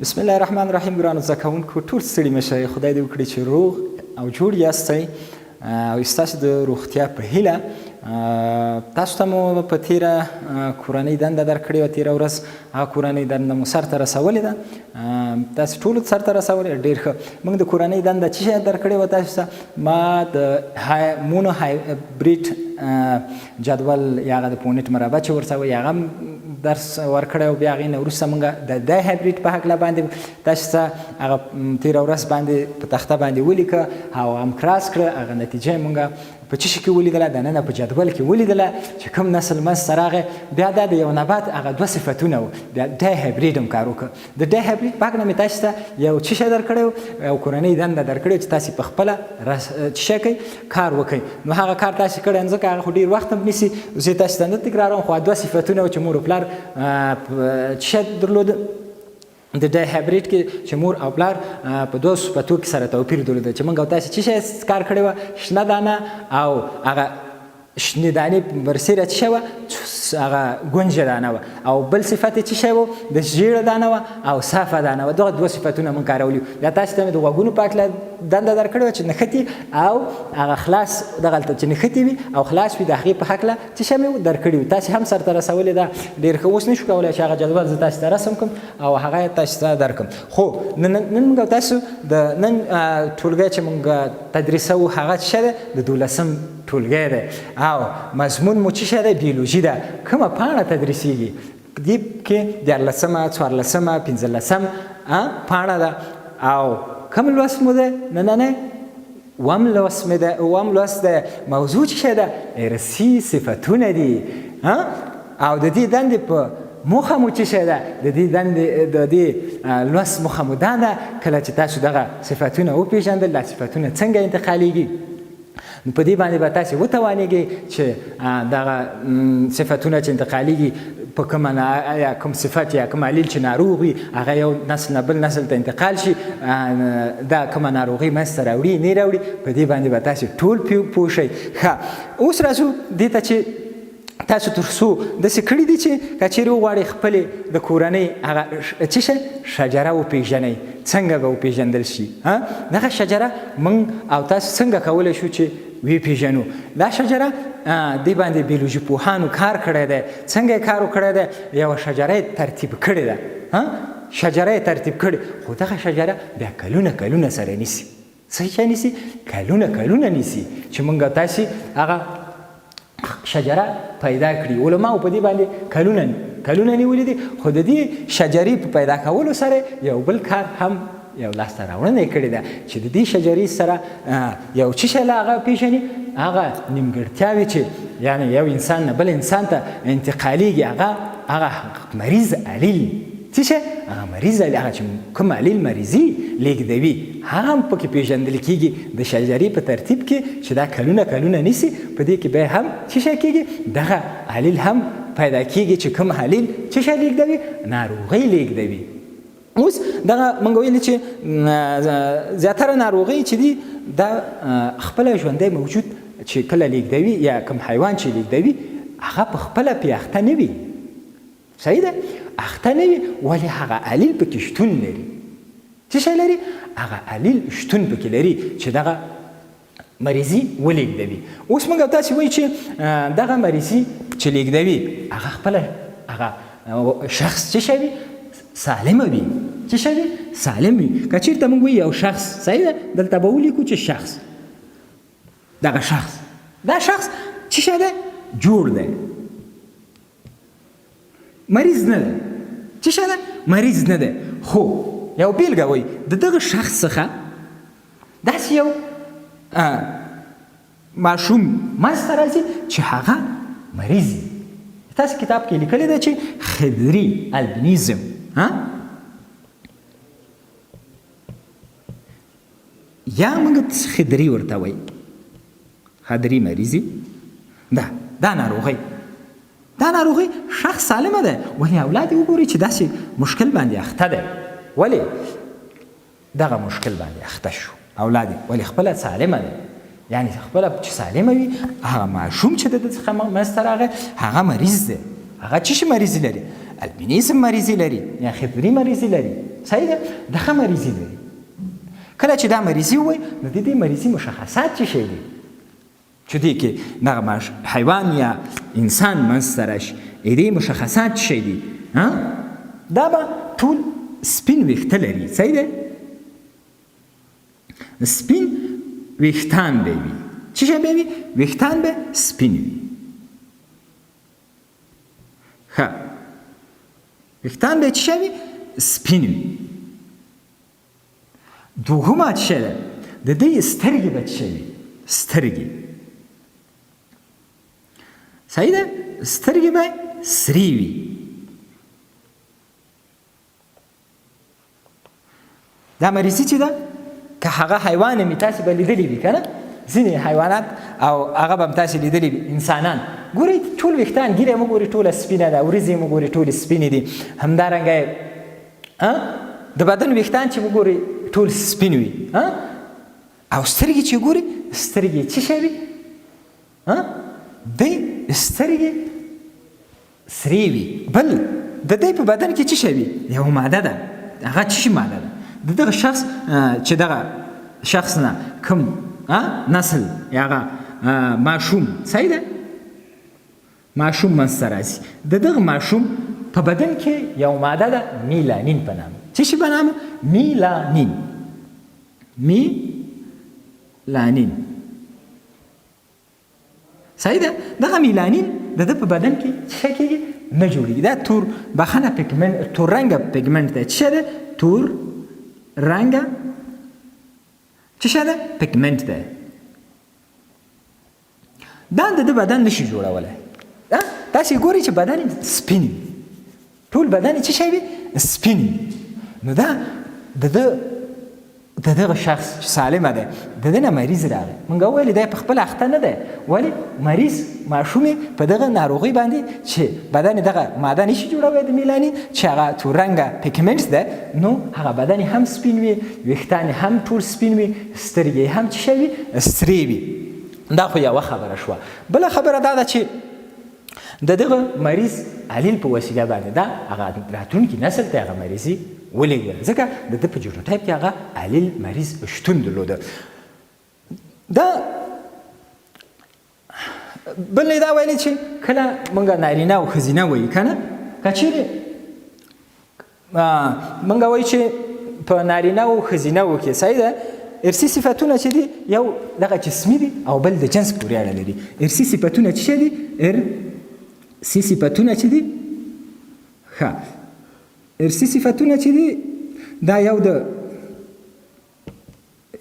بسم الله الرحمن الرحیم. ګرانو زده کوونکو، ټول ستړي مه شئ. خدای دې وکړي چې روغ او جوړ یاستئ او ستاسو د روغتیا په هیله. تاسو ته مو په تیره کورنۍ دنده درکړې وه. تیره ورځ هغه کورنۍ دنده مو سرته رسولې ده. تاسو ټولو سرته رسولې، ډېر ښه. موږ د کورنۍ دنده څه شی درکړې وه تاسو ته؟ ما د مونو هایبریډ جدول یا هغه د پونیټ مربع چې ورته وایي، هغه درس ورکړی او بیا هغې نه وروسته موږ د دی هایبریډ په هکله باندې تاسو ته هغه تېره ورځ باندې په تخته باندې ولیکه او هم کراس کړه. هغه نتیجه موږ په څه شي کې ولیدله؟ دننه په جدول کې ولیدله چې کوم نسل منځ ته راغی. بیا دا د یو نبات هغه دوه صفتونه وو. بیا دی هایبریډ هم کار وکړ. د دی هایبریډ په هکله مې تاسو ته یو څه شی درکړی یو کورنۍ دنده درکړې چې تاسو په خپله څه شی کوئ، کار وکړئ. نو هغه کار تاسو کړی، ځکه هغه خو ډېر وخت هم نیسي، زه یې تاسو ته نه تکراروم. خو دوه صفتونه وو چې مور او پلار څه شی درلود د ډای هایبریډ کې، چې مور او پلار په دوو صفتو کې سره توپیر درلود، چې موږ او تاسو څه شی کار کړی وه؟ شنه دانه او هغه شنې دانې برسېره څه شی وه؟ هغه ګونجه دانه وه. او بل صفت یې څه شی و؟ د ژیړه دانه وه او صافه دانه وه. دغه دوه صفتونه موږ کارولي. بیا تاسو ته مې د غوږونو په هکله دنده درکړې وه چې نښتي او هغه خلاص دغلته چې نښتي وي او خلاص وي، د هغې په هکله څه شی مې درکړي وي. تاسو هم سرته رسولې ده، ډېر ښه. اوس نشو کولی چې هغه جدول زه تاسو ته رسم کړم او هغه تاسو ته درکړم. خو نن موږ تاسو د نن ټولګی چې موږ تدریسوو، هغه څه دی؟ د دولسم ټولګی دی او مضمون مو څه شی دی؟ بیولوژي ده. کومه پاڼه تدریسیږي؟ دې کې 13مه، 14مه، 15 پاڼه ده. او کوم لوست مو دی نننی؟ اووم لوست مې دی، اووم لوست دی. موضوع څه شی ده؟ ارثي صفتونه دي. او د دې دندې په موخه مو څه شی ده؟ د دې دندې، د دې لوست موخه مو دا ده، کله چې تاسو دغه صفتونه وپېژندل، دا صفتونه څنګه انتقالیږي، نو په دې باندې به تاسو وتوانیږئ چې دغه صفتونه چې انتقالیږي په کومه یا کوم صفت یا کوم علیل چې ناروغ وي، هغه یو نسل نه بل نسل ته انتقال شي، دا کومه ناروغي منځته راوړي نه راوړي، په دې باندې به تاسو ټول پوه شئ. ښه، اوس راځو دې ته چې تاسو تر څو داسې کړي دي چې که چیرې وغواړئ خپلې د کورنۍ هغه څه شی شجره وپېژنئ، څنګه به وپېژندل شي؟ دغه شجره موږ او تاسو څنګه کولی شو چې وپېژنو دا شجره؟ دې باندې بیولوژي پوهانو کار کړی دی. څنګه یې کار وکړی دی؟ یوه شجره یې ترتیب کړې ده. شجره یې ترتیب کړې، خو دغه شجره بیا کلونه کلونه سره نیسي. څه شی نیسي؟ کلونه کلونه نیسي چې موږ تاسې هغه شجره پیدا کړي. علماو په دې باندې کلونه کلونه نیولي دي. خو د دې شجرې په پیدا کولو سره یو بل کار هم، یو لاسته راوړنه یې کړې ده چې د دې شجرې سره یو څه شی له هغه پېژني، هغه نیمګړتیاوې چې یعنی یو انسان نه بل انسان ته انتقالیږي، هغه مریض علیل څه شی، هغه مریض علیل، هغه چې کوم علیل مریضي لیږدوي، هغه هم پکې پیژندل کیږي د شجرې په ترتیب کې چې دا کلونه کلونه نیسي. په دې کې به هم څه شی کیږي؟ دغه علیل هم پیدا کیږي چې کوم علیل څه شی لیږدوي؟ ناروغۍ لیږدوي. اوس دغه مونږ ویلي چې زیاتره ناروغۍ چې دي، دا خپله ژوندی موجود چې کله لیږدوي یا کوم حیوان چې لیږدوي، هغه په خپله پې اخته نه وي. صحیح ده، اخته نه وي، ولې هغه علیل پکې شتون لري. څه شی لري؟ هغه علیل شتون پکې لري چې دغه مریضي ولیږدوي. اوس موږ تاسو وایو چې دغه مریضي چې لیږدوي، هغه خپله هغه شخص څه شی وي؟ سالمه وي. څه شی وي؟ سالم وي. که چېرته موږ وایو یو شخص، صحیح ده، دلته به ولیکو چې شخص، دغه شخص، دا شخص څه شی دی؟ جوړ دی، مریض نه دی. څه شی دی؟ مریض نه دی. خو یو بیلګه وایي، د دغه شخص څخه داسې یو ماشوم منځته راځي چې هغه مریض وي. تاسو کتاب کې لیکلی دی چې خدري البینیزم، ها، یا موږ خدري ورته وایي، خدري مریضي ده. دا ناروغي، دا ناروغي شخص سالمه ده، ولې اولاد یې وګوري چې داسې مشکل باندې اخته دی. ولې دغه مشکل باندې اخته شو اولاد یې؟ ولې خپله سالمه ده. یعنی خپله چې سالمه وي، هغه ماشوم چې د ده څخه منځته راغی، هغه مریض دی. هغه څه شي مریضي لري؟ البینیزم مریضي لري یا خدري مریضي لري. صحیح ده، دغه مریضي لري. کله چې دا مریضي ووایي نو د دې مریضي مشخصات څه شی دي چې دې کې دغه حیوان یا انسان منځته راشي، دې مشخصات څه شی دي؟ دا به ټول سپین ویښته لري، صحیح ده، سپین ویښتان به وي. څه شی به وي؟ ویښتان به سپین وي. ښه، ویښتان به څه شی وي؟ سپین وي. دوهمه څه شی ده؟ د دې سترګې به څه شی وي؟ سترګې، صحیح ده، سترګې به سرې وي. دا مریضي چې ده که هغه حیوان مې تاسې به لیدلی وي که نه، ځینې حیوانات او هغه به هم تاسې لیدلی وي، انسانان ګورئ ټول ویښتان، ږیره مو ګورئ ټوله سپینه ده، وریځې مو ګورئ ټولې سپینې دي، همدارنګه د بدن ویښتان چې وګورئ ټول سپین وي، او سترګې چې ګورئ سترګې څه شی وي؟ دی سترګې سرې وي. بل د دی په بدن کې څه شی وي؟ یوه ماده ده، هغه څه شي ماده ده؟ د دغه شخص چې دغه شخص نه کوم نسل یا هغه ماشوم، صحیح ده، ماشوم منځته راځي، د دغه ماشوم په بدن کې یو ماده ده میلانین په نامه. څه شي په نامه؟ میلانین. میلانین، صحیح ده. دغه میلانین د ده په بدن کې څه کېږي؟ نه جوړېږي. دا تور بخنه پیګمنټ، تور رنګه پیګمنټ دی. څه شی دی؟ تور رنګه څه شی دی؟ پیګمنټ دی. دا د ده بدن نشي جوړولی. تاسې ګورئ چې بدن یې سپین وي، ټول بدن یې څه شی وي؟ سپین وي. نو دا د ده د دغه شخص چې سالمه دی د ده نه مریض راغی. مونږ وویل دی په خپله اخته نه دی، ولې مریض ماشوم یې په دغه ناروغۍ باندې چې بدن یې دغه ماده نشي جوړوی د میلانین چې هغه تور رنګه پیګمنټ دی، نو هغه بدن یې هم سپین وي، ویښتان یې هم ټول سپین وي، سترګې یې هم څه شی وي؟ سرې وي. دا خو یوه خبره شوه. بله خبره دا ده چې د دغه مریض علیل په وسیله باندې دا هغه راتلونکي نسل ته هغه مریضي ولېږدله، ځکه د ده په جینوټایپ کې هغه علیل مریض شتون درلوده. دا بل دا ویلي چې کله موږ نارینه او ښځینه وایي که نه، که چېرې موږ وایو چې په نارینه او ښځینه وو کې، صحیح ده، ارثي صفتونه چې دي یو دغه جسمي دي او بل د جنس پورې اړه لري. ارثي صفتونه چې دي، ارثي صفتونه چې دي، ښه، ارثي صفتونه چې دي دا یو د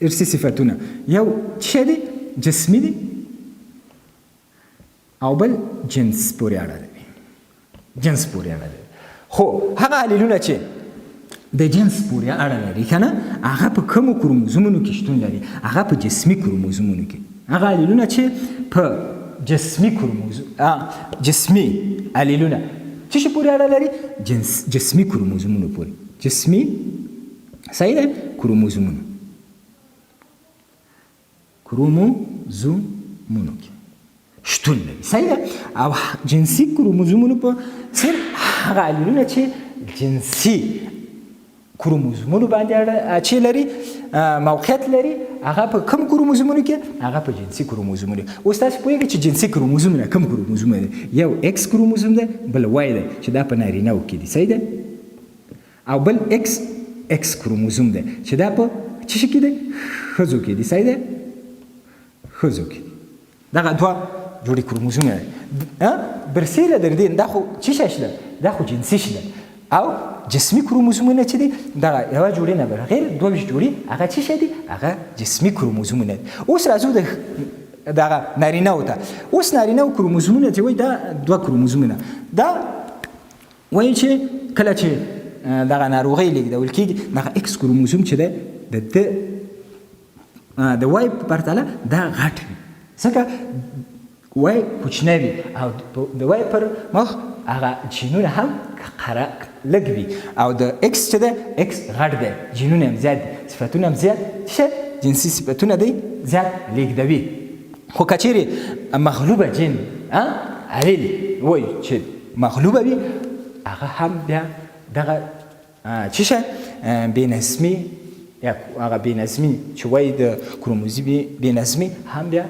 ارثي صفتونه یو څه دي؟ جسمي دي او بل جنس پورې اړه لري، جنس پورې اړه لري. خو هغه علیلونه چې د جنس پورې اړه لري که نه، هغه په کومو کروموزومونو کې شتون لري؟ هغه په جسمي کروموزومونو کې. هغه علیلونه چې په جسمي کروموزوم، جسمي علیلونه څه شي پورې اړه لري؟ جنس، جسمي کروموزومونو پورې، جسمي، صحیح ده، کروموزومونو، کروموزومونو کې شتون لري، صحیح ده. او جنسي کروموزومونو په څیر هغه علیلونه چې جنسي کروموزومونو باندې اړه چې لري، موقعیت لري، هغه په کوم کروموزومونو کې؟ هغه په جنسي کروموزومونو. اوس تاسو پوهېږئ چې جنسي کروموزومونه کوم کروموزومونه دي؟ یو ایکس کروموزوم دی، بل وای دی چې دا په نارینه وو کې دي، صحیح ده، او بل ایکس ایکس کروموزوم دی چې دا په څه شي کې دی؟ ښځو کې دي، صحیح ده، ښځو کې دي. دغه دوه جوړې کروموزومونه دي. برسېره در دې دا خو څه شی شله؟ دا خو جنسي شله. او جسمي کروموزومونه چې دي دغه یوه جوړې نه بغیر 22 جوړې هغه څه شی دي؟ هغه جسمي کروموزومونه دي. اوس راځو د دغه نارینه وو ته. اوس نارینه وو کروموزومونه چې وایي دا دوه کروموزومونه دا وایي چې کله چې دغه ناروغۍ لېږدول کېږي، دغه ایکس کروموزوم چې دی د ده د وای په پرتله دا غټ وي، ځکه وای کوچنی وي او د وای پر مخ هغه جینونه هم لږ وي، او د ایکس چې دی ایکس غټ دی، جینونه هم زیات دي، صفتونه هم زیات څه جنسي صفتونه دی زیات لېږدوي. خو که چېرې مغلوبه جین علیل وایي چې مغلوبه وي، هغه هم بیا دغه څه شی بې نظمي یا هغه بې نظمي چې وایي د کروموزومي بې نظمي هم بیا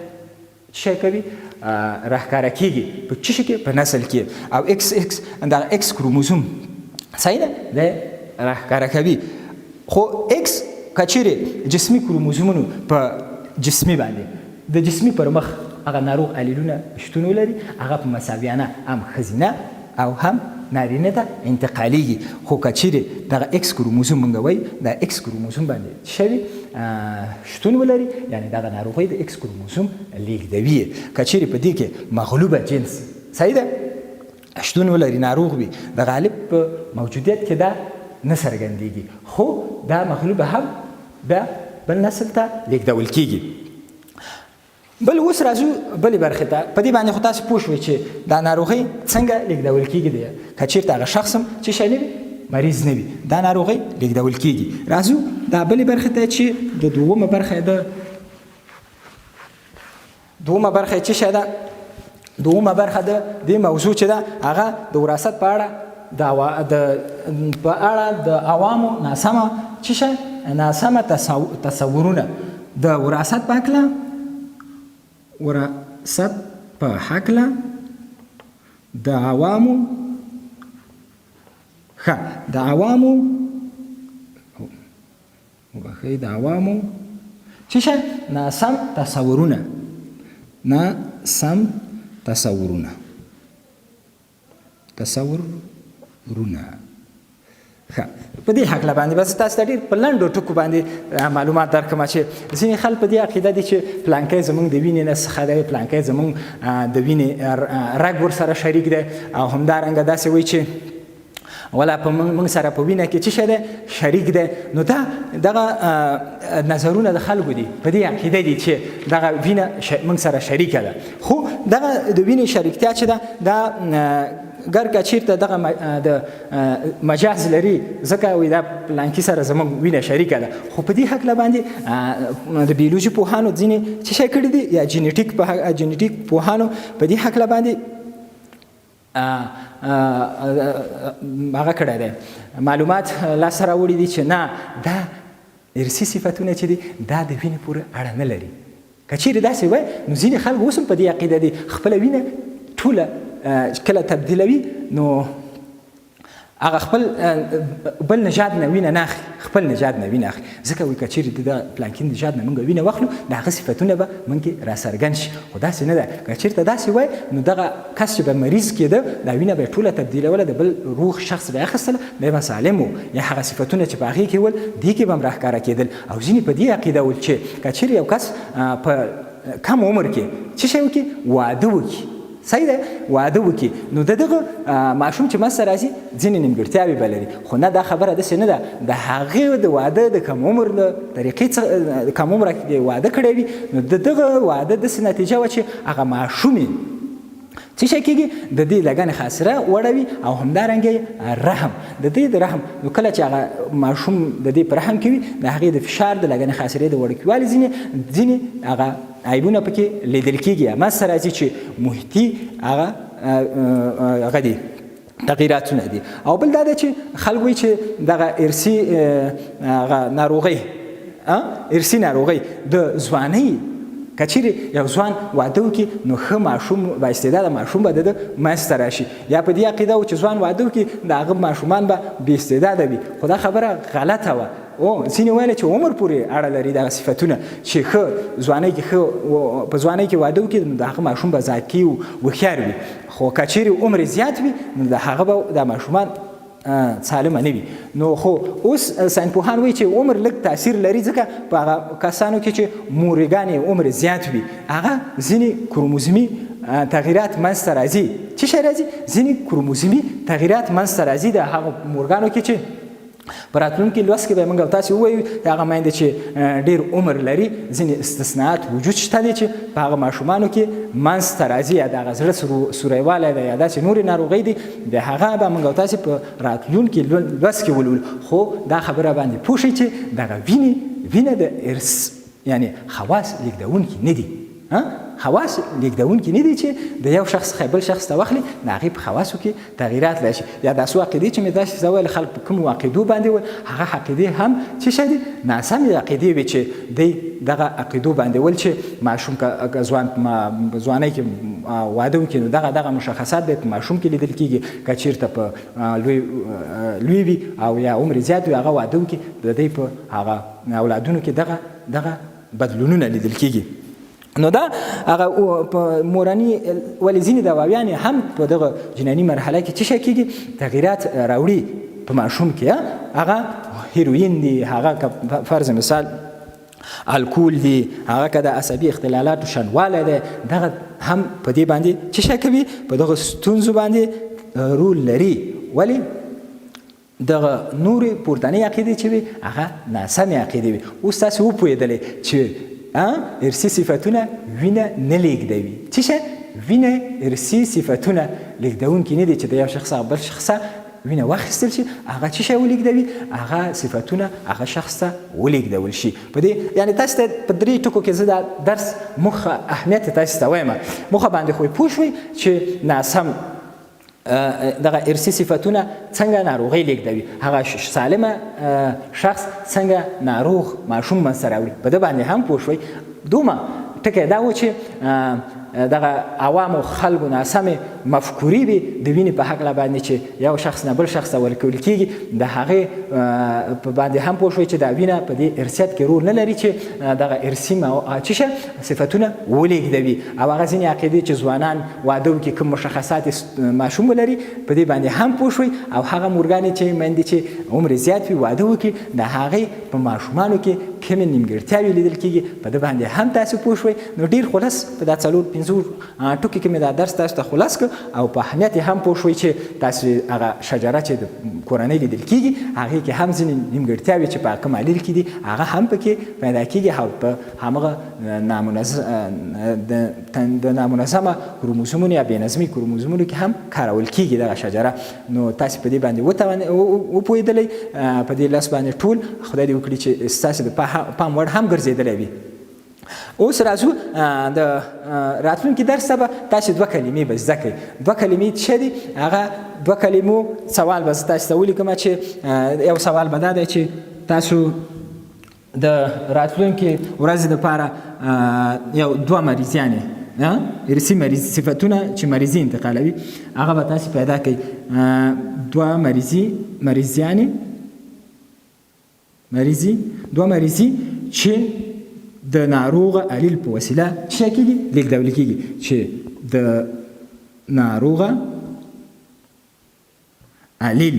څه شی کوي؟ راښکاره کیږي په څه شي کې؟ په نسل کې. او ایکس ایکس دغه ایکس کروموزوم، صحیح ده، دی راښکاره کوي. خو ایکس که چیرې جسمي کروموزومونو په جسمي باندې د جسمي پر مخ هغه ناروغ الیلونه شتون ولري، هغه په مساویانه هم ښځینه او هم نارینه ته انتقالیږي. خو که چیرې دغه ایکس کروموزوم مونږ وایو دا ایکس کروموزوم باندې څه شی وي شتون ولري، یعنی دغه ناروغي د ایکس کروموزوم لیږدوي. که چیرې په دې کې مغلوبه جنس، صحیح ده، شتون ولري، ناروغ وي، د غالب په موجودیت کې دا نه څرګندیږي، خو دا مغلوبه هم بیا بل نسل ته لیږدول کیږي. بل اوس راځو بلې برخې ته. په دې باندې خو تاسو پوه شوئ چې دا ناروغۍ څنګه لیږدول کیږي دی. که چیرته هغه شخص هم چې شی نه وي، مریض نه وي، دا ناروغۍ لیږدول کیږي. راځو دا بلې برخې ته چې د دومه برخه ده. دومه برخه چې شی ده؟ دومه برخه ده دې موضوع چې ده هغه د وراثت په اړه د په اړه د عوامو ناسمه چې شی ناسمه تصورونه د وراثت په هکله، وراثت په هکله د عوامو، ښه، د عوامو، وبخښئ، د عوامو څه شی ناسم تصورونه، ناسم تصورونه، تصورونه. ښه، په دې هکله باندې بس تاسو ته ډېر په لنډو ټکو باندې معلومات درکړم چې ځینې خلک په دې عقیده دي چې پلانکی زمونږ د وینې نه څخه دی، پلانکی زمونږ د وینې رګ ورسره شریک دی، او همدارنګه داسې وایي چې ولا په موږ سره په وینه کې څه شی دی شریک دی. نو دا دغه نظرونه د خلکو دي، په دې عقیده دي چې دغه وینه موږ سره شریکه ده. خو دغه د وینې شریکتیا چې ده دا ګر که چیرته دغه د مجاز لري، ځکه وایي دا پلانکي سره زموږ وینه شریکه ده. خو په دې هکله باندې د بیولوژي پوهانو ځینې څه شی کړي دي یا جینیټیک پوهانو په دې هکله باندې هغه کړی دی، معلومات لاسته راوړي دي چې نه، دا ارثي صفتونه چې دي دا د وینې پورې اړه نه لري. که چیرې داسې وای نو ځینې خلک اوس هم په دې عقیده دي خپله وینه ټوله کله تبدیلوي نو هغه خپل بل نژاد نه وینه نه اخلي، خپل نژاد نه وینه اخلي، ځکه وایي که چیرې د پلانکي نژاد نه موږ وینه واخلو د هغه صفتونه به موږ کې راڅرګند شي. خو داسې نه ده، که چیرته داسې وای نو دغه کس چې به مریض کېده دا وینه به یې ټوله تبدیلوله، د بل روغ شخص به یې اخیستله، دی به سالم و، یا هغه صفتونه چې په هغې کې ول دې کې به هم راښکاره کېدل. او ځینې په دې عقیده ول چې که چیرې یو کس په کم عمر کې څه شی وکړي، واده وکړي، صحیح ده، واده وکړي، نو د دغه ماشوم چې منځته راځي ځینې نیمګړتیاوې به لري. خو نه، دا خبره داسې نه ده، د هغې د واده د کم عمر له طریقې څخه کم عمره کې واده کړی وي نو د دغه واده داسې نتیجه وه چې هغه ماشومې څه شی کېږي د دې لګنې خاصره وړوي، او همدارنګه رحم د دې د رحم، نو کله چې هغه ماشوم د دې په رحم کې وي د هغې د فشار د لګنې خاصرې د وړوکیوالي ځینې هغه عیبونه پکې لیدل کېږي، منځته راځي چې محیطي هغه هغه دي تغییراتونه دي. او بل دا دی چې خلک وایي چې دغه ارثي هغه ناروغۍ، ارثي ناروغۍ د ځوانۍ، که چیرې یو ځوان واده وکړي نو ښه ماشوم با استعداده ماشوم به د ده منځته راشي، یا په دې عقیده و چې ځوان واده وکړي د هغه ماشومان به بې استعداده وي. خو دا خبره غلطه وه. او ځینې ویل چې عمر پورې اړه لري دغه صفتونه، چې ښه ځوانۍ کې ښه په ځوانۍ کې واده وکړي نو د هغه ماشوم به ذکي او هوښیار وي، خو که چیرې عمر یې زیات وي نو د هغه به دا ماشومان سالمه نه وي. نو خو اوس ساینسپوهان وایي چې عمر لږ تاثیر لري، ځکه په هغه کسانو کې چې مورګانې عمر زیات وي هغه ځینې کروموزومي تغییرات منځته راځي. څه شی راځي؟ ځینې کروموزومي تغییرات منځته راځي د هغه مورګانو کې چې په راتلونکي لوست کې به موږ تاسو ووایو هغه میندې چې ډېر عمر لري ځینې استثناءات وجود شته دي چې په هغه ماشومانو کې منځته راځي، یا د هغه زړه سوریوالی دی یا داسې نورې ناروغۍ دي، د هغه به موږ تاسو په راتلونکي لوست کې ولولو. خو دا خبره باندې پوه شئ چې دغه وینه د ارث یعنې خواص لېږدوونکي نه دي. خواص لیږدونکي نه دي چې د یو شخص څخه بل شخص ته واخلي، د هغې په خواصو کې تغییرات راشي. یا دا څو عقیدې چې مې تاسو ته وویل، خلک په کومو عقیدو باندې ول، هغه عقیدې هم څه شی دي؟ ناسمې عقیدې وي چې دی دغه عقیدو باندې ول چې ماشوم که ځوان ځوانۍ کې واده وکړي نو دغه دغه مشخصات به په ماشوم کې لیدل کیږي، که چیرته په لوی لوی وي او یا عمر زیات وي هغه واده وکړي، د دی په هغه اولادونو کې دغه دغه بدلونونه لیدل کیږي. نو دا هغه په مورنی ولې ځینې دواویانې هم په دغه جناني مرحله کې څه شی کیږي؟ تغییرات راوړي په ماشوم کې. هغه هیروین دی، هغه که فرض مثال الکول دی، هغه که د عصبي اختلالاتو شنوالی دی، دغه هم په دې باندې څه شی کوي؟ په دغه ستونزو باندې رول لري. ولی دغه نورې پورتنۍ عقیدې چې وي هغه ناسمې عقیدې وي. اوس تاسو وپوهېدلې چې ارثي صفتونه وینه نه لیږدوي. څه شی؟ وینه ارثي صفتونه لیږدونکي نه دي چې د یو شخص بل شخص وینه واخیستل شي هغه څه شی ولیږدوي؟ هغه صفتونه هغه شخص ته ولیږدول شي. په دې یعنې تاسو ته په درې ټکو کې زه دا درس موخه اهمیت تاسو ته وایم، موخه باندې خو یې پوه شوئ چې ناسم دغه ارثي صفتونه څنګه ناروغۍ لیږدوي، هغه سالمه شخص څنګه ناروغ ماشوم منځته راوړي، په ده باندې هم پوه شوئ. دومه ټکی دا و چې دغه عوامو خلکو ناسمې مفکورې وي د وینې په هکله باندې چې یو شخص نه بل شخص ته ورکول کیږي، د هغې په باندې هم پوه شوئ چې دا وینه په دې ارثیت کې رول نه لري چې دغه ارثي څه شی صفتونه ولیږدوي. او هغه ځینې عقیدې چې ځوانان واده وکړي کوم مشخصات ماشوم ولري په دې باندې هم پوه شوئ. او هغه مورګانې چې میندې چې عمر زیات وي واده وکړي د هغې په ماشومانو کې کومې نیمګړتیاوې لیدل کیږي په دې باندې هم تاسو پوه شوئ. نو ډیر خلاص په دا څلور پنځو ټکو کې مې دا درس تاسو ته خلاص کړ او په اهمیت یې هم پوه شوئ چې تاسو هغه شجره چې د کورنۍ لیدل کیږي هغې کې هم ځینې نیمګړتیاوې چې په کوم علیل کې دي هغه هم پکې پیدا کیږي او په همغه د نامنظمه کروموزومونو یا بې نظمي کروموزومونو کې هم کارول کیږي دغه شجره. نو تاسو په دې باندې وپوهېدلی، په دې لس باندې ټول خدای دې وکړي چې ستاسو د پام وړ هم ګرځېدلی وي. اوس راځو د راتلونکي درس ته به تاسو دوه کلمې به زده کړئ. دوه کلمې څه دي؟ هغه دوه کلمو سوال به زه تاسو ته ولیکم چې یو سوال به دا دی چې تاسو د راتلونکي ورځې دپاره یو دوه مریضیانې ارثي مریض صفتونه چې مریضي انتقالوي هغه به تاسو پیدا کړئ. دوه مریضي مریضیانې مریضي دوه مریضي چې د ناروغ علیل په وسیله څه کیږي؟ لیږدول کیږي، چې د ناروغ علیل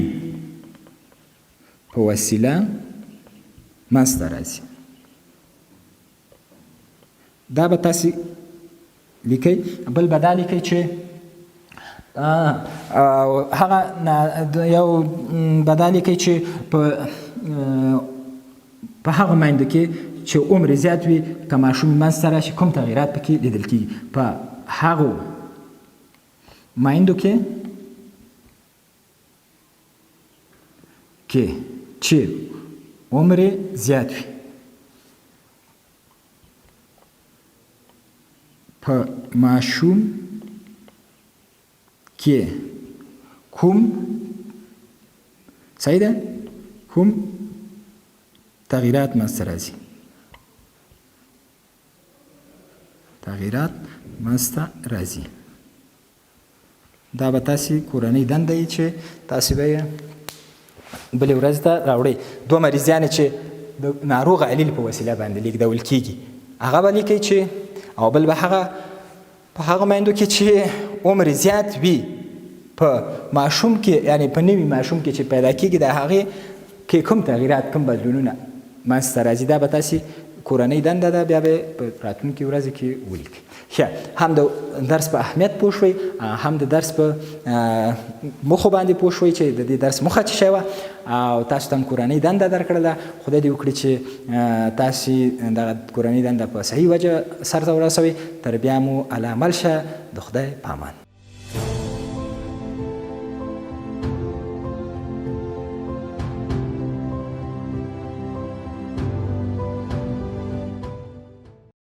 په وسیله منځته راځي. دا به تاسو لیکئ. بل به دا لیکئ چې هغه یو به دا لیکئ چې په هغو میندو کې چې عمر زیات وي که ماشوم منځته راشي کوم تغییرات پکې لیدل کیږي. په هغو میندو کې چې عمر زیات وي په ماشوم کې کوم صحیح ده کوم تغییرات منځته راځي، تغییرات منځته راځي. دا به تاسې کورنۍ دنده یي چې تاسې به یې بلې ورځ ته راوړئ. دوه مریضیانې چې د ناروغ علیل په وسیله باندې لیږدول کیږي هغه به لیکئ چې، او بل به هغه په هغه میندو کې چې عمر زیات وي په ماشوم کې، یعنې په نوي ماشوم کې چې پیدا کیږي د هغې کې کوم تغییرات کوم بدلونونه منځته راځي. دا به تاسې کورنۍ دنده ده، بیا به په راتلونکي ورځې کې ولیکئ. ښه، هم د درس په اهمیت پوه شوئ، هم د درس په موخو باندې پوه شوئ چې د دې درس موخه څه شی وه، او تاسو ته هم کورنۍ دنده درکړله. خدای دې وکړي چې تاسو دغه کورنۍ دنده په صحیح وجه سرته ورسوئ. تر بیا مو الله مل شه، د خدای پامان.